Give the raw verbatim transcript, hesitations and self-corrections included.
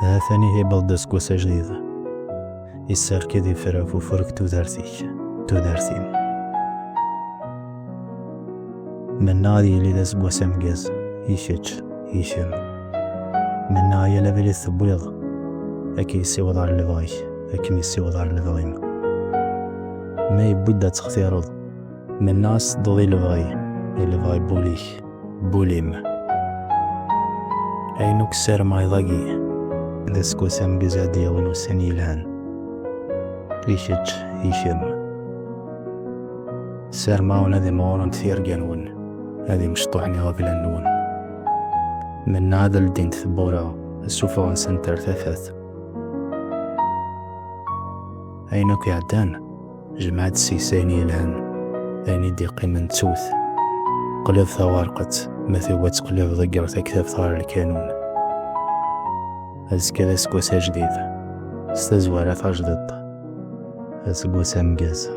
Ha-t-an ihi yewweḍ-d useggas ajdid. Yessefk ad iffer ɣef ufurk n tudert-ik, tudert-im. Mennaɣ ad yili d aseggas ameggaz, i kečč, i kemm. Mennaɣ yal abrid tewwiḍ, ad k-yessiweḍ ɣer lebɣi-k, ad kem-yessiweḍ ɣer lebɣi-m. Ma yewwi-d ad textireḍ, mennaɣ ad s-tedduḍ i lebɣi, i lebɣi n wul-ik, n wul-im. Ayen akk ssarameɣ iḍ-agi, d aseggas ameggaz ad d-yawin ussan yelhan. I kečč, i kemm. Ssarameɣ-awen ad imɣurent tirga-nwen, ad imecṭuḥen iɣeblan-nwen. Mennaɣ ad ldint tewwura, ad ssufɣen-sent ar tafat. Ayen akk iɛeddan, jmeɛ-d seg-s ayen yelhan, ayen i d-yeqqimen ttut. Qleb tawerqet, ma tebɣiḍ ad teqlibeḍ ger taktabt ɣer lkanun. Azekka d aseggas ajdid, s tazwara tajdidt, aseggas ameggaz.